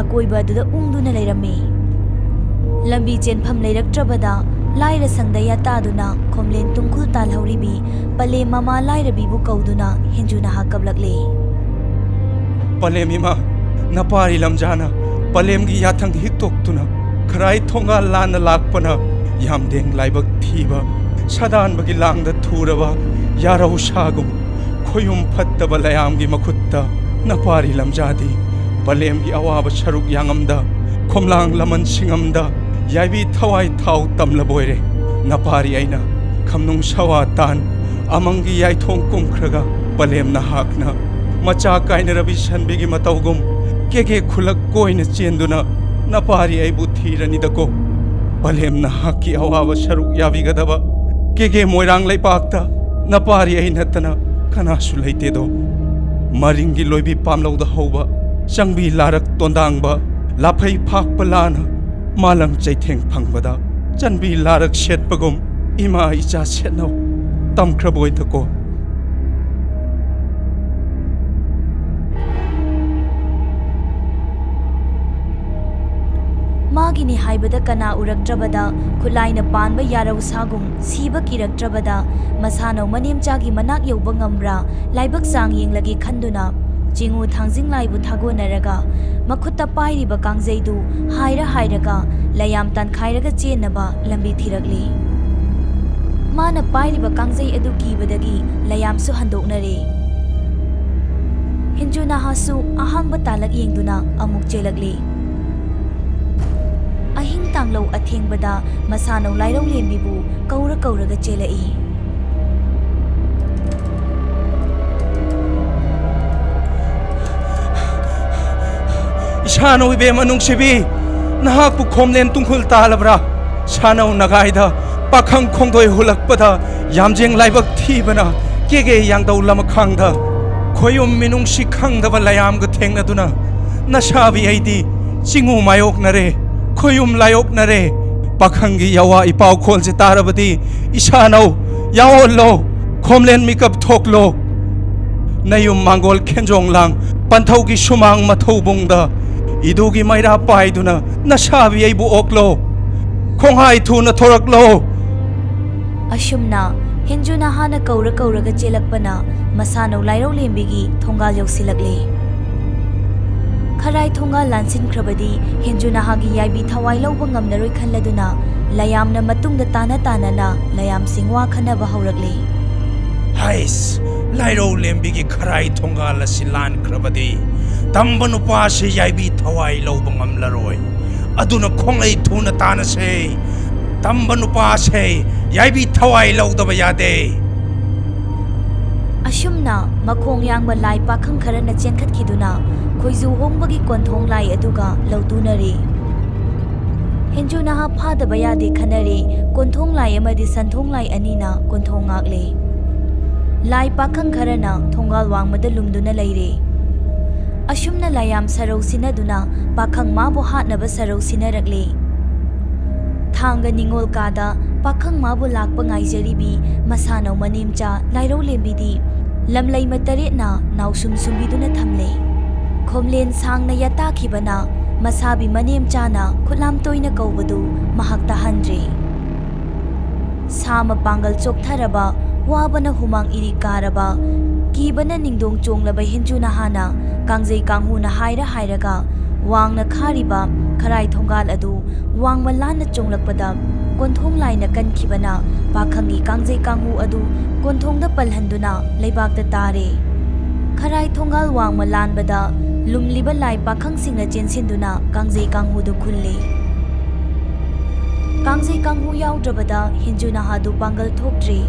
ꯑꯀꯣꯏꯕ ꯑꯗꯨꯗ ꯎꯪꯗꯨꯅ ꯂꯩꯔꯝꯃꯤ꯫ ꯂꯝꯕꯤ ꯆꯦꯟꯐꯝ ꯂꯩꯔꯛꯇ꯭ꯔꯕꯗ ꯂꯥꯏꯔ ꯁꯪꯗ ꯌꯥꯇꯥꯗꯨꯅ ꯈꯣꯝꯂꯦꯟ ꯇꯨꯡꯈꯨꯜ ꯇꯥꯜꯍꯧꯔꯤꯕꯤ ꯄꯂꯦꯝ ꯃꯃꯥ ꯂꯥꯏꯔꯕꯤꯕꯨ ꯀꯧꯗꯨꯅ ꯍꯦꯟꯖꯨꯅꯥꯍꯥ ꯀꯞꯂꯛꯂꯦ꯫ ꯄꯂꯦꯝ ꯏꯃꯥ, ꯅꯄꯥꯔꯤ ꯂꯝꯖꯥꯅ ꯄꯂꯦꯝꯒꯤ ꯌꯥꯊꯪ ꯍꯤꯛꯇꯣꯛꯇꯨꯅ ꯈꯔꯥꯏ ꯊꯣꯡꯒꯥꯜ ꯂꯥꯟꯅ ꯂꯥꯛꯄꯅ ꯌꯥꯝꯗꯦꯡ ꯂꯥꯏꯕꯛ ꯊꯤꯕ ꯁꯥꯗꯥꯟꯕꯒꯤ ꯂꯥꯡꯗ ꯊꯨꯔꯕ ꯌꯥꯔꯧ ꯁꯥꯒꯨꯝ ꯈꯣꯌꯨꯝ ꯐꯠꯇꯕ ꯂꯌꯥꯝꯒꯤ ꯃꯈꯨꯠꯇ ꯅꯄꯥꯔꯤ ꯂꯝꯖꯥꯗꯤ ꯄꯂꯦꯝꯒꯤ ꯑꯋꯥꯕ ꯁꯔꯨꯛ ꯌꯥꯉꯝꯗ ꯈꯣꯝꯂꯥꯡ ꯂꯃꯟ ꯁꯤꯡꯉꯝꯗ ꯌꯥꯏꯕꯤ ꯊꯋꯥꯏ ꯊꯥꯎ ꯇꯝꯂꯕꯣꯏꯔꯦ꯫ ꯅꯄꯥꯔꯤ ꯑꯩꯅ ꯈꯝꯅꯨꯡ ꯁꯋꯥ ꯇꯥꯟ ꯑꯃꯪꯒꯤ ꯌꯥꯏꯊꯣꯡ ꯀꯨꯝꯈ꯭ꯔꯒ ꯄꯂꯦꯝ ꯅꯍꯥꯛꯅ ꯃꯆꯥ ꯀꯥꯏꯅꯔꯕꯤ ꯁꯟꯕꯤꯒꯤ ꯃꯇꯧꯒꯨꯝ ꯀꯦꯒꯦ ꯈꯨꯂꯛ ꯀꯣꯏꯅ ꯆꯦꯟꯗꯨꯅ ꯅꯄꯥꯔꯤ ꯑꯩꯕꯨ ꯊꯤꯔꯅꯤꯗꯀꯣ꯫ ꯄꯂꯦꯝ ꯅꯍꯥꯛꯀꯤ ꯑꯋꯥꯕ ꯁꯔꯨꯛ ꯌꯥꯕꯤꯒꯗꯕ ꯀꯦꯒꯦ ꯃꯣꯏꯔꯥꯡ ꯂꯩꯄꯥꯛꯇ ꯅꯄꯥꯔꯤ ꯑꯩ ꯅꯠꯇꯅ ꯀꯅꯥꯁꯨ ꯂꯩꯇꯦꯗꯣ꯫ ꯃꯔꯤꯡꯒꯤ ꯂꯣꯏꯕꯤ ꯄꯥꯝꯂꯧꯗ ꯍꯧꯕ ꯆꯪꯕꯤ ꯂꯥꯔꯛ ꯇꯣꯟꯗꯥꯡꯕ ꯂꯥꯐꯩ ꯐꯥꯛꯄ ꯂꯥꯅ ꯃꯥꯂꯪ ꯆꯩꯊꯦꯡ ꯐꯪꯕꯗ ꯆꯟꯕꯤ ꯂꯥꯔꯛ ꯁꯦꯠꯄꯒꯨꯝ ꯏꯃꯥ ꯏꯆꯥ ꯁꯦꯠꯅꯧ ꯇꯝꯈ꯭ꯔꯕꯣꯏꯗꯀꯣ꯫ ꯃꯥꯒꯤꯅꯤ ꯍꯥꯏꯕꯗ ꯀꯅꯥ ꯎꯔꯛꯇ꯭ꯔꯕꯗ, ꯈꯨꯠꯂꯥꯏꯅ ꯄꯥꯟꯕ ꯌꯥꯔꯧ ꯁꯥꯒꯨꯝ ꯁꯤꯕ ꯀꯤꯔꯛꯇ꯭ꯔꯕꯗ, ꯃꯁꯥꯅꯧ ꯃꯅꯦꯝꯆꯥꯒꯤ ꯃꯅꯥꯛ ꯌꯧꯕ ꯉꯝꯕ꯭ꯔꯥ ꯂꯥꯏꯕꯛ ꯆꯥꯡ ꯌꯦꯡꯂꯒꯦ ꯈꯟꯗꯨꯅ, ꯆꯤꯉꯨ ꯊꯥꯡꯖꯤꯡ ꯂꯥꯏꯕꯨ ꯊꯥꯒꯣꯟꯅꯔꯒ, ꯃꯈꯨꯠꯇ ꯄꯥꯏꯔꯤꯕ ꯀꯥꯡꯖꯩꯗꯨ ꯍꯥꯏꯔ ꯍꯥꯏꯔꯒ ꯂꯌꯥꯝ ꯇꯥꯟꯈꯥꯏꯔꯒ ꯆꯦꯟꯅꯕ ꯂꯝꯕꯤ ꯊꯤꯔꯛꯂꯤ꯫ ꯃꯥꯅ ꯄꯥꯏꯔꯤꯕ ꯀꯥꯡꯖꯩ ꯑꯗꯨ ꯀꯤꯕꯗꯒꯤ ꯂꯌꯥꯝꯁꯨ ꯍꯟꯗꯣꯛꯅꯔꯦ꯫ ꯍꯤꯟꯖꯨ ꯅꯍꯥꯁꯨ ꯑꯍꯥꯡꯕ ꯇꯥꯂꯛ ꯌꯦꯡꯗꯨꯅ ꯑꯃꯨꯛ ꯆꯦꯜꯂꯛꯂꯤ꯫ ꯑꯍꯤꯡ ꯇꯥꯡꯂꯧ ꯑꯊꯦꯡꯕꯗ ꯃꯁꯥꯅꯧ ꯂꯥꯏꯔꯧ ꯂꯦꯝꯕꯤꯕꯨ ꯀꯧꯔ ꯀꯧꯔꯒ ꯆꯦꯜꯂꯛꯏ꯫ ꯏꯁꯥꯅꯧ ꯏꯕꯦꯝꯃ ꯅꯨꯡꯁꯤꯕꯤ, ꯅꯍꯥꯛꯄꯨ ꯈꯣꯝꯂꯦꯟ ꯇꯨꯡꯈꯨꯜ ꯇꯥꯜꯂꯕ꯭ꯔꯥ? ꯁꯥꯅꯧ ꯅꯒꯥꯏꯗ ꯄꯥꯈꯪ ꯈꯣꯡꯗꯣꯏ ꯍꯨꯜꯂꯛꯄꯗ ꯌꯥꯝꯖꯦꯡ ꯂꯥꯏꯕꯛ ꯊꯤꯕꯅ ꯀꯦꯒꯦ ꯌꯥꯡꯗꯧ ꯂꯃꯈꯥꯡꯗ ꯈꯣꯌꯨꯝ ꯃꯤꯅꯨꯡꯁꯤ ꯈꯪꯗꯕ ꯂꯌꯥꯝꯒ ꯊꯦꯡꯅꯗꯨꯅ ꯅꯁꯥꯕꯤ ꯑꯩꯗꯤ ꯆꯤꯡꯉꯨ ꯃꯥꯌꯣꯛꯅꯔꯦ, ꯈꯣꯌꯨꯝ ꯂꯥꯌꯣꯛꯅꯔꯦ꯫ ꯄꯥꯈꯪꯒꯤ ꯌꯥꯋꯥ ꯏꯄꯥꯎ ꯈꯣꯜꯁꯦ ꯇꯥꯔꯕꯗꯤ ꯏꯁꯥꯅꯧ ꯌꯥꯑꯣꯜꯂꯣ, ꯈꯣꯝꯂꯦꯟ ꯃꯤꯀꯞ ꯊꯣꯛꯂꯣ꯫ ꯅꯌꯨꯝ ꯃꯥꯡꯒꯣꯜ ꯈꯦꯟꯖꯣꯡ ꯂꯥꯡ ꯄꯟꯊꯧꯒꯤ ꯁꯨꯃꯥꯡ ꯃꯊꯧꯕꯨꯡꯗ ꯏꯗꯨꯒꯤ ꯃꯩꯔꯥ ꯄꯥꯏꯗꯨꯅ ꯅꯁꯥꯕꯤ ꯑꯩꯕꯨ ꯑꯣꯛꯂꯣ꯫ ꯈꯣꯡꯍꯥꯏ ꯊꯨꯅ ꯊꯣꯔꯛꯂꯣ꯫ ꯑꯁꯨꯝꯅ ꯍꯦꯟꯖꯨ ꯅꯍꯥꯅ ꯀꯧꯔ ꯀꯧꯔꯒ ꯆꯦꯜꯂꯛꯄꯅ ꯃꯁꯥꯅꯧ ꯂꯥꯏꯔꯧ ꯂꯦꯝꯕꯤꯒꯤ ꯊꯣꯡꯒꯥꯜ ꯌꯧꯁꯤꯜꯂꯛꯂꯦ꯫ ꯈꯔꯥꯏ ꯊꯣꯡꯒꯥꯜ ꯂꯥꯟꯁꯤꯟꯈ꯭ꯔꯕꯗꯤ ꯍꯦꯟꯖꯨ ꯅꯍꯥꯒꯤ ꯌꯥꯏꯕꯤ ꯊꯋꯥꯏ ꯂꯧꯕ ꯉꯝꯂꯔꯣꯏ ꯈꯜꯂꯗꯨꯅ ꯂꯌꯥꯝꯅ ꯃꯇꯨꯡꯗ ꯇꯥꯅ ꯇꯥꯅꯅ ꯂꯌꯥꯝꯁꯤꯡ ꯋꯥ ꯈꯟꯅꯕ ꯍꯧꯔꯛꯂꯦ꯫ ꯍꯩꯁ, ꯂꯥꯏꯔꯧ ꯂꯦꯝꯕꯤꯒꯤ ꯈꯔꯥꯏ ꯊꯣꯡꯒꯥꯜ ꯑꯁꯤ ꯂꯥꯟꯈ꯭ꯔꯕꯗꯤ ꯇꯝꯕ ꯅꯨꯄꯥꯁꯤ ꯌꯥꯏꯕꯤ ꯊꯋꯥꯏ ꯂꯧꯕ ꯉꯝꯂꯔꯣꯏ꯫ ꯑꯗꯨꯅ ꯈꯣꯡꯂꯩ ꯊꯨꯅ ꯇꯥꯅꯁꯦ꯫ ꯇꯝꯕ ꯅꯨꯄꯥꯁꯦ ꯌꯥꯏꯕꯤ ꯊꯋꯥꯏ ꯂꯧꯗꯕ ꯌꯥꯗꯦ꯫ ꯑꯁꯨꯝꯅ ꯃꯈꯣꯡ ꯌꯥꯡꯕ ꯂꯥꯏ ꯄꯥꯈꯪ ꯈꯔꯅ ꯆꯦꯟꯈꯠꯈꯤꯗꯨꯅ ꯈꯣꯏꯖꯨ ꯍꯣꯡꯕꯒꯤ ꯀꯣꯟꯊꯣꯡ ꯂꯥꯏ ꯑꯗꯨꯒ ꯂꯧꯇꯨꯅꯔꯦ꯫ ꯍꯦꯟꯖꯨ ꯅꯍꯥ ꯐꯥꯗꯕ ꯌꯥꯗꯦ ꯈꯟꯅꯔꯦ꯫ ꯀꯣꯟꯊꯣꯡ ꯂꯥꯏ ꯑꯃꯗꯤ ꯁꯟꯊꯣꯡ ꯂꯥꯏ ꯑꯅꯤꯅ ꯀꯣꯟꯊꯣꯡ ꯉꯥꯛꯂꯦ꯫ ꯂꯥꯏ ꯄꯥꯈꯪ ꯈꯔꯅ ꯊꯣꯡꯒꯥꯜ ꯋꯥꯡꯃꯗ ꯂꯨꯝꯗꯨꯅ ꯂꯩꯔꯦ꯫ ꯑꯁꯨꯝꯅ ꯂꯥꯌꯥꯝ ꯁꯔꯧ ꯁꯤꯟꯅꯗꯨꯅ ꯄꯥꯈꯪ ꯃꯥꯕꯨ ꯍꯥꯠꯅꯕ ꯁꯔꯧ ꯁꯤꯟꯅꯔꯛꯂꯦ꯫ ꯊꯥꯡꯒ ꯅꯤꯉꯣꯜ ꯀꯥꯗ ꯄꯥꯈꯪ ꯃꯥꯕꯨ ꯂꯥꯛꯄ ꯉꯥꯏꯖꯔꯤꯕꯤ ꯃꯁꯥꯅꯧ ꯃꯅꯦꯝꯆꯥ ꯂꯥꯏꯔꯧ ꯂꯦꯝꯕꯤꯗꯤ ꯂꯝꯂꯩꯃ ꯇꯔꯦꯠꯅ ꯅꯥꯎꯁꯨꯝ ꯁꯨꯝꯕꯤꯗꯨꯅ ꯊꯝꯂꯦ꯫ ꯈꯣꯝꯂꯦꯟ ꯁꯥꯡꯅ ꯌꯥꯇꯥꯈꯤꯕꯅ ꯃꯁꯥꯕꯤ ꯃꯅꯦꯝꯆꯥꯅ ꯈꯨꯠꯂꯥꯝ ꯇꯣꯏꯅ ꯀꯧꯕꯗꯨ ꯃꯍꯥꯛ ꯇꯥꯍꯟꯗ꯭ꯔꯦ꯫ ꯁꯥ ꯃꯄꯥꯡꯒꯜ ꯆꯣꯛꯊꯔꯕ, ꯋꯥꯕꯅ ꯍꯨꯃꯥꯡ ꯏꯔꯤ ꯀꯥꯔꯕ, ꯀꯤꯕꯅ ꯅꯤꯡꯗꯣꯡ ꯆꯣꯡꯂꯕ ꯍꯦꯟꯖꯨ ꯅꯍꯥꯅ ꯀꯥꯡꯖꯩ ꯀꯥꯡꯍꯨꯅ ꯍꯥꯏꯔ ꯍꯥꯏꯔꯒ ꯋꯥꯡꯅ ꯈꯥꯔꯤꯕ ꯈꯔꯥꯏ ꯊꯣꯡꯒꯥꯜ ꯑꯗꯨ ꯋꯥꯡꯃ ꯂꯥꯟꯅ ꯆꯣꯡꯂꯛꯄꯗ ꯀꯣꯟꯊꯣꯡ ꯂꯥꯏꯅ ꯀꯟꯈꯤꯕꯅ ꯄꯥꯈꯪꯒꯤ ꯀꯥꯡꯖꯩ ꯀꯥꯡꯍꯨ ꯑꯗꯨ ꯀꯣꯟꯊꯣꯡꯗ ꯄꯜꯍꯟꯗꯨꯅ ꯂꯩꯕꯥꯛꯇ ꯇꯥꯔꯦ꯫ ꯈꯔꯥꯏ ꯊꯣꯡꯒꯥꯜ ꯋꯥꯡꯃ ꯂꯥꯟꯕꯗ ꯂꯨꯝꯂꯤꯕ ꯂꯥꯏ ꯄꯥꯈꯪꯁꯤꯡꯅ ꯆꯦꯟꯁꯤꯟꯗꯨꯅ ꯀꯥꯡꯖꯩ ꯀꯥꯡꯍꯨꯗꯨ ꯈꯨꯜꯂꯦ꯫ ꯀꯥꯡꯖꯩ ꯀꯥꯡꯍꯨ ꯌꯥꯎꯗ꯭ꯔꯕꯗ ꯍꯦꯟꯖꯨ ꯅꯍꯥꯗꯨ ꯄꯥꯡꯒꯜ ꯊꯣꯛꯇ꯭ꯔꯦ꯫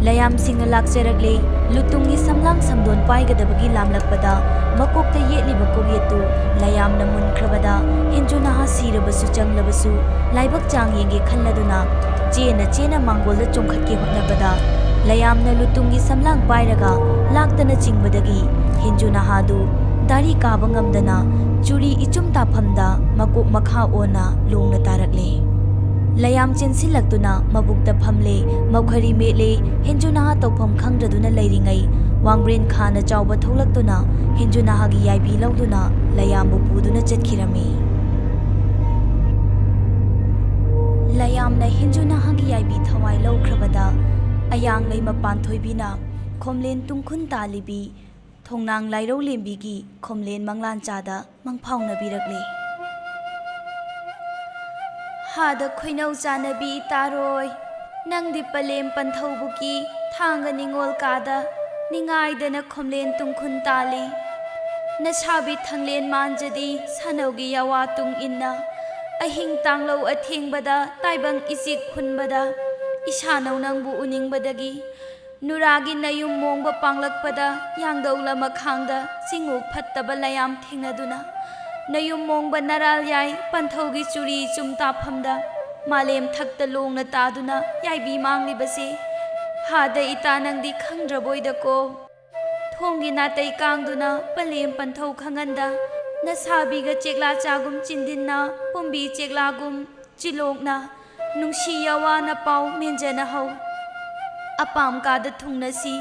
ꯂꯌꯥꯝꯁꯤꯡꯅ ꯂꯥꯛꯆꯔꯛꯂꯦ꯫ ꯂꯨꯇꯨꯡꯒꯤ ꯁꯝꯂꯥꯡ ꯁꯝꯗꯣꯟ ꯄꯥꯏꯒꯗꯕꯒꯤ ꯂꯥꯝꯂꯛꯄꯗ ꯃꯀꯣꯛꯇ ꯌꯦꯠꯂꯤꯕ ꯀꯣꯛꯌꯦꯠꯇꯨ ꯂꯌꯥꯝꯅ ꯃꯨꯟꯈ꯭ꯔꯕꯗ ꯍꯦꯟꯖꯨ ꯅꯍꯥ ꯁꯤꯔꯕꯁꯨ ꯆꯪꯂꯕꯁꯨ ꯂꯥꯏꯕꯛ ꯆꯥꯡ ꯌꯦꯡꯒꯦ ꯈꯜꯂꯗꯨꯅ ꯆꯦꯅ ꯆꯦꯅ ꯃꯥꯡꯒꯣꯜꯗ ꯆꯣꯡꯈꯠꯀꯦ ꯍꯣꯠꯅꯕꯗ ꯂꯌꯥꯝꯅ ꯂꯨꯇꯨꯡꯒꯤ ꯁꯝꯂꯥꯡ ꯄꯥꯏꯔꯒ ꯂꯥꯛꯇꯅ ꯆꯤꯡꯕꯗꯒꯤ ꯍꯦꯟꯖꯨ ꯅꯍꯥꯗꯨ ꯗꯥꯔꯤ ꯀꯥꯕ ꯉꯝꯗꯅ ꯆꯨꯔꯤ ꯏꯆꯨꯝ ꯇꯥꯐꯝꯗ ꯃꯀꯣꯛ ꯃꯈꯥ ꯑꯣꯟꯅ ꯂꯣꯡꯅ ꯇꯥꯔꯛꯂꯦ꯫ ꯂꯌꯥꯝ ꯆꯦꯟꯁꯤꯜꯂꯛꯇꯨꯅ ꯃꯕꯨꯛꯇ ꯐꯝꯂꯦ, ꯃꯧꯈꯔꯤ ꯃꯦꯠꯂꯦ, ꯍꯦꯟꯖꯨ ꯅꯍꯥ ꯇꯧꯐꯝ ꯈꯪꯗ꯭ꯔꯗꯨꯅ ꯂꯩꯔꯤꯉꯩ ꯋꯥꯡꯕ꯭ꯔꯦꯟ ꯈꯥꯅ ꯆꯥꯎꯕ ꯊꯣꯛꯂꯛꯇꯨꯅ ꯍꯦꯟꯖꯨ ꯅꯍꯥꯒꯤ ꯌꯥꯏꯕꯤ ꯂꯧꯗꯨꯅ ꯂꯌꯥꯝꯕꯨ ꯄꯨꯗꯨꯅ ꯆꯠꯈꯤꯔꯝꯃꯤ꯫ ꯂꯌꯥꯝꯅ ꯍꯦꯟꯖꯨ ꯅꯍꯥꯒꯤ ꯌꯥꯏꯕꯤ ꯊꯋꯥꯏ ꯂꯧꯈ꯭ꯔꯕꯗ ꯑꯌꯥꯡꯂꯩꯃ ꯄꯥꯟꯊꯣꯏꯕꯤꯅ ꯈꯣꯝꯂꯦꯟ ꯇꯨꯡꯈꯨꯟ ꯇꯥꯜꯂꯤꯕꯤ ꯊꯣꯡꯅꯥꯡ ꯂꯥꯏꯔꯧꯂꯦꯝꯕꯤꯒꯤ ꯈꯣꯝꯂꯦꯟ ꯃꯪꯂꯥꯟꯆꯥꯗ ꯃꯪꯐꯥꯎꯅꯕꯤꯔꯛꯂꯦ꯫ ꯍꯥꯗ ꯈꯣꯏꯅꯧ ꯆꯥꯅꯕꯤ ꯏꯇꯥꯔꯣꯏ, ꯅꯪꯗꯤ ꯄꯂꯦꯝ ꯄꯟꯊꯧꯕꯨꯀꯤ ꯊꯥꯡꯒ ꯅꯤꯉꯣꯜ ꯀꯥꯗ ꯅꯤꯡꯉꯥꯏꯗꯅ ꯈꯣꯝꯂꯦꯟ ꯇꯨꯡꯈꯨꯟ ꯇꯥꯜꯂꯤ꯫ ꯅꯁꯥꯕꯤ ꯊꯪꯂꯦꯟ ꯃꯥꯟꯖꯗꯤ ꯁꯥꯅꯧꯒꯤ ꯌꯥꯋꯥ ꯇꯨꯡ ꯏꯟꯅ ꯑꯍꯤꯡ ꯇꯥꯡꯂꯧ ꯑꯊꯦꯡꯕꯗ ꯇꯥꯏꯕꯪ ꯏꯆꯤꯛ ꯍꯨꯟꯕꯗ ꯏꯁꯥꯅꯧ ꯅꯪꯕꯨ ꯎꯅꯤꯡꯕꯗꯒꯤ ꯅꯨꯔꯥꯒꯤ ꯅꯌꯨꯝ ꯃꯣꯡꯕ ꯄꯥꯡꯂꯛꯄꯗ ꯌꯥꯡꯗꯧ ꯂꯃꯈꯥꯡꯗ ꯆꯤꯡꯉꯨ ꯐꯠꯇꯕ ꯂꯌꯥꯝ ꯊꯦꯡꯅꯗꯨꯅ ꯅꯌꯨꯝ ꯃꯣꯡꯕ ꯅꯔꯥꯜ ꯌꯥꯏ ꯄꯟꯊꯧꯒꯤ ꯆꯨꯔꯤ ꯆꯨꯝ ꯇꯥꯐꯝꯗ ꯃꯥꯂꯦꯝ ꯊꯛꯇ ꯂꯣꯡꯅ ꯇꯥꯗꯨꯅ ꯌꯥꯏꯕꯤ ꯃꯥꯡꯂꯤꯕꯁꯦ ꯍꯥꯗ ꯏꯇꯥ ꯅꯪꯗꯤ ꯈꯪꯗ꯭ꯔꯕꯣꯏꯗꯀꯣ꯫ ꯊꯣꯡꯒꯤ ꯅꯥꯇꯩ ꯀꯥꯡꯗꯨꯅ ꯄꯂꯦꯝ ꯄꯟꯊꯧ ꯈꯪꯍꯟꯗ ꯅꯁꯥꯕꯤꯒ ꯆꯦꯛꯂꯥ ꯆꯥꯒꯨꯝ ꯆꯤꯟꯗꯤꯟꯅ ꯄꯨꯝꯕꯤ ꯆꯦꯛꯂꯥꯒꯨꯝ ꯆꯤꯂꯣꯛꯅ ꯅꯨꯡꯁꯤ ꯌꯥꯋꯥꯅ ꯄꯥꯎ ꯃꯦꯟꯖꯅꯍꯧ꯫ ꯑꯄꯥꯝ ꯀꯥꯗ ꯊꯨꯡꯅꯁꯤ,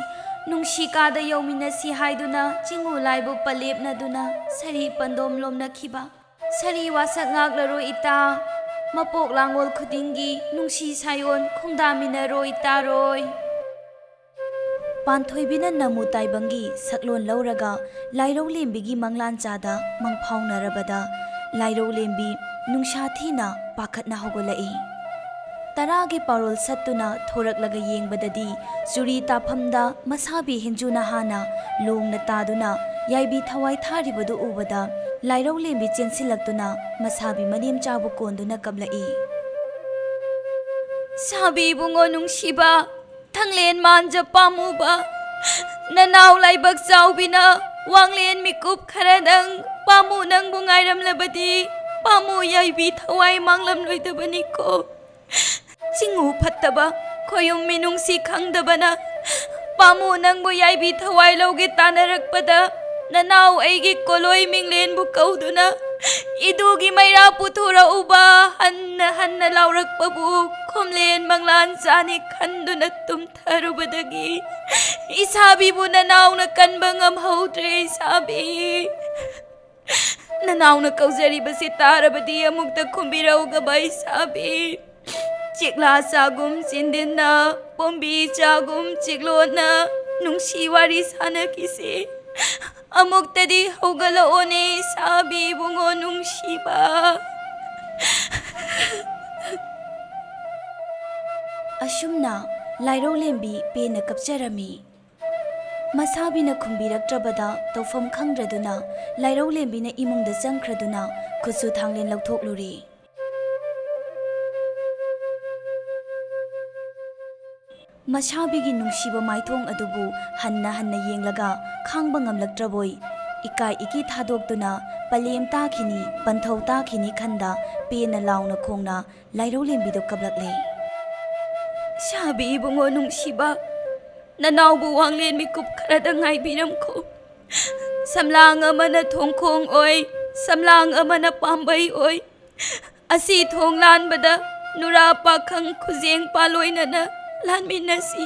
ꯅꯨꯡꯁꯤ ꯀꯥꯗ ꯌꯧꯃꯤꯟꯅꯁꯤ ꯍꯥꯏꯗꯨꯅ ꯆꯤꯡꯉꯨ ꯂꯥꯏꯕꯨ ꯄꯂꯦꯞꯅꯗꯨꯅ ꯁꯔꯤ ꯄꯟꯗꯣꯝ ꯂꯣꯝꯅꯈꯤꯕ꯫ ꯁꯔꯤ ꯋꯥꯁꯛ ꯉꯥꯛꯂꯔꯣꯏ ꯏꯇꯥ, ꯃꯄꯣꯛ ꯂꯥꯡꯒꯣꯜ ꯈꯨꯗꯤꯡꯒꯤ ꯅꯨꯡꯁꯤ ꯁꯥꯏꯑꯣꯟ ꯈꯣꯡꯗꯥꯃꯤꯟꯅꯔꯣꯏ ꯏꯇꯥꯔꯣꯏ꯫ ꯄꯥꯟꯊꯣꯏꯕꯤꯅ ꯅꯃꯨ ꯇꯥꯏꯕꯪꯒꯤ ꯁꯛꯂꯣꯟ ꯂꯧꯔꯒ ꯂꯥꯏꯔꯧꯂꯦꯝꯕꯤꯒꯤ ꯃꯪꯂꯥꯟꯆꯥꯗ ꯃꯪꯐꯥꯎꯅꯔꯕꯗ ꯂꯥꯏꯔꯧꯂꯦꯝꯕꯤ ꯅꯨꯡꯁꯥ ꯊꯤꯅ ꯄꯥꯈꯠꯅ ꯍꯧꯒꯠꯂꯛꯏ꯫ ꯇꯔꯥꯒꯤ ꯄꯥꯔꯣꯜ ꯁꯠꯇꯨꯅ ꯊꯣꯔꯛꯂꯒ ꯌꯦꯡꯕꯗꯗꯤ ꯆꯨꯔꯤ ꯇꯥꯐꯝꯗ ꯃꯁꯥꯕꯤ ꯍꯦꯟꯖꯨꯅ ꯍꯥꯟꯅ ꯂꯣꯡꯅ ꯇꯥꯗꯨꯅ ꯌꯥꯏꯕꯤ ꯊꯋꯥꯏ ꯊꯥꯔꯤꯕꯗꯨ ꯎꯕꯗ ꯂꯥꯏꯔꯧꯂꯦꯝꯕꯤ ꯆꯦꯟꯁꯤꯜꯂꯛꯇꯨꯅ ꯃꯁꯥꯕꯤ ꯃꯅꯦꯝꯆꯥꯕꯨ ꯀꯣꯟꯗꯨꯅ ꯀꯞꯂꯛꯏ꯫ ꯁꯥꯕꯤ ꯏꯕꯨꯡꯉꯣ ꯅꯨꯡꯁꯤꯕ, ꯊꯪꯂꯦꯟ ꯃꯥꯟꯖ ꯄꯥꯝꯃꯨꯕ, ꯅꯅꯥꯎ ꯂꯥꯏꯕꯛ ꯆꯥꯎꯕꯤꯅ ꯋꯥꯡꯂꯦꯟ ꯃꯤꯀꯨꯞ ꯈꯔꯗꯪ ꯄꯥꯝꯃꯨ ꯅꯪꯕꯨ ꯉꯥꯏꯔꯝꯂꯕꯗꯤ ꯄꯥꯝꯃꯨ ꯌꯥꯏꯕꯤ ꯊꯋꯥꯏ ꯃꯥꯡꯂꯝꯂꯣꯏꯗꯕꯅꯤꯀꯣ꯫ ꯆꯤꯡꯉꯨ ꯐꯠꯇꯕ ꯈꯣꯌꯨꯝ ꯃꯤꯅꯨꯡꯁꯤ ꯈꯪꯗꯕꯅ ꯄꯥꯝꯃꯨ ꯅꯪꯕꯨ ꯌꯥꯏꯕꯤ ꯊꯋꯥꯏ ꯂꯧꯒꯦ ꯇꯥꯅꯔꯛꯄꯗ ꯅꯅꯥꯎ ꯑꯩꯒꯤ ꯀꯣꯂꯣꯏ ꯃꯤꯡꯂꯦꯟꯕꯨ ꯀꯧꯗꯨꯅ ꯏꯗꯨꯒꯤ ꯃꯩꯔꯥ ꯄꯨꯊꯣꯔꯛꯎꯕ ꯍꯟꯅ ꯍꯟꯅ ꯂꯥꯎꯔꯛꯄꯕꯨ ꯈꯣꯝꯂꯦꯟ ꯃꯪꯂꯥꯟ ꯆꯥꯅꯤ ꯈꯟꯗꯨꯅ ꯇꯨꯝꯊꯔꯨꯕꯗꯒꯤ ꯏꯁꯥꯕꯤꯕꯨ ꯅꯅꯥꯎꯅ ꯀꯟꯕ ꯉꯝꯍꯧꯗ꯭ꯔꯦ ꯏꯁꯥꯕꯤ꯫ ꯅꯅꯥꯎꯅ ꯀꯧꯖꯔꯤꯕꯁꯤ ꯇꯥꯔꯕꯗꯤ ꯑꯃꯨꯛꯇ ꯈꯨꯝꯕꯤꯔꯧꯒꯕ ꯏꯁꯥꯕꯤ꯫ ꯆꯦꯛꯂꯥ ꯆꯥꯒꯨꯝ ꯆꯤꯟꯗꯤꯟꯅ, ꯄꯣꯝꯕꯤ ꯆꯥꯒꯨꯝ ꯆꯤꯛꯂꯣꯟꯅ ꯅꯨꯡꯁꯤ ꯋꯥꯔꯤ ꯁꯥꯟꯅꯈꯤꯁꯤ꯫ ꯑꯃꯨꯛꯇꯗꯤ ꯍꯧꯒꯠꯂꯛꯑꯣꯅꯦ, ꯁꯥꯕꯤ ꯏꯕꯨꯡꯉꯣ ꯅꯨꯡꯁꯤꯕ꯫ ꯑꯁꯨꯝꯅ ꯂꯥꯏꯔꯧꯂꯦꯝꯕꯤ ꯄꯦꯟꯅ ꯀꯞꯆꯔꯝꯃꯤ꯫ ꯃꯁꯥꯕꯤꯅ ꯈꯨꯝꯕꯤꯔꯛꯇ꯭ꯔꯕꯗ ꯇꯧꯐꯝ ꯈꯪꯗ꯭ꯔꯗꯨꯅ ꯂꯥꯏꯔꯧꯂꯦꯝꯕꯤꯅ ꯏꯃꯨꯡꯗ ꯆꯪꯈ꯭ꯔꯗꯨꯅ ꯈꯨꯠꯁꯨ ꯊꯥꯡꯂꯦꯟ ꯂꯧꯊꯣꯛꯂꯨꯔꯦ꯫ ꯃꯁꯥꯕꯤꯒꯤ ꯅꯨꯡꯁꯤꯕ ꯃꯥꯏꯊꯣꯡ ꯑꯗꯨꯕꯨ ꯍꯟꯅ ꯍꯟꯅ ꯌꯦꯡꯂꯒ ꯈꯥꯡꯕ ꯉꯝꯂꯛꯇ꯭ꯔꯕꯣꯏ, ꯏꯀꯥꯏ ꯏꯀꯤ ꯊꯥꯗꯣꯛꯇꯨꯅ ꯄꯂꯦꯝ ꯇꯥꯈꯤꯅꯤ, ꯄꯟꯊꯧ ꯇꯥꯈꯤꯅꯤ ꯈꯟꯗ ꯄꯦꯟꯅ ꯂꯥꯎꯅ ꯈꯣꯡꯅ ꯂꯥꯏꯔꯧꯂꯦꯝꯕꯤꯗꯣ ꯀꯞꯂꯛꯂꯦ꯫ ꯁꯥꯕꯤ ꯏꯕꯨꯡꯉꯣ ꯅꯨꯡꯁꯤꯕ, ꯅꯅꯥꯎꯕꯨ ꯋꯥꯡꯂꯦꯟ ꯃꯤꯀꯨꯞ ꯈꯔꯗ ꯉꯥꯏꯕꯤꯔꯝꯈꯣ꯫ ꯁꯝꯂꯥꯡ ꯑꯃꯅ ꯊꯣꯡꯈꯣꯡ ꯑꯣꯏ, ꯁꯝꯂꯥꯡ ꯑꯃꯅ ꯄꯥꯝꯕꯩ ꯑꯣꯏ꯫ ꯑꯁꯤ ꯊꯣꯡ ꯂꯥꯟꯕꯗ ꯅꯨꯔꯥ ꯄꯥꯈꯪ ꯈꯨꯖꯦꯡ ꯄꯥꯂꯣꯏꯅꯅ ꯂꯥꯟꯃꯤꯟꯅꯁꯤ꯫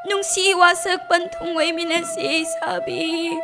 ꯅꯨꯡꯁꯤ ꯋꯥꯁꯛ ꯄꯟꯊꯨꯡ ꯑꯣꯏꯃꯤꯟꯅꯁꯤ ꯁꯥꯕꯤ꯫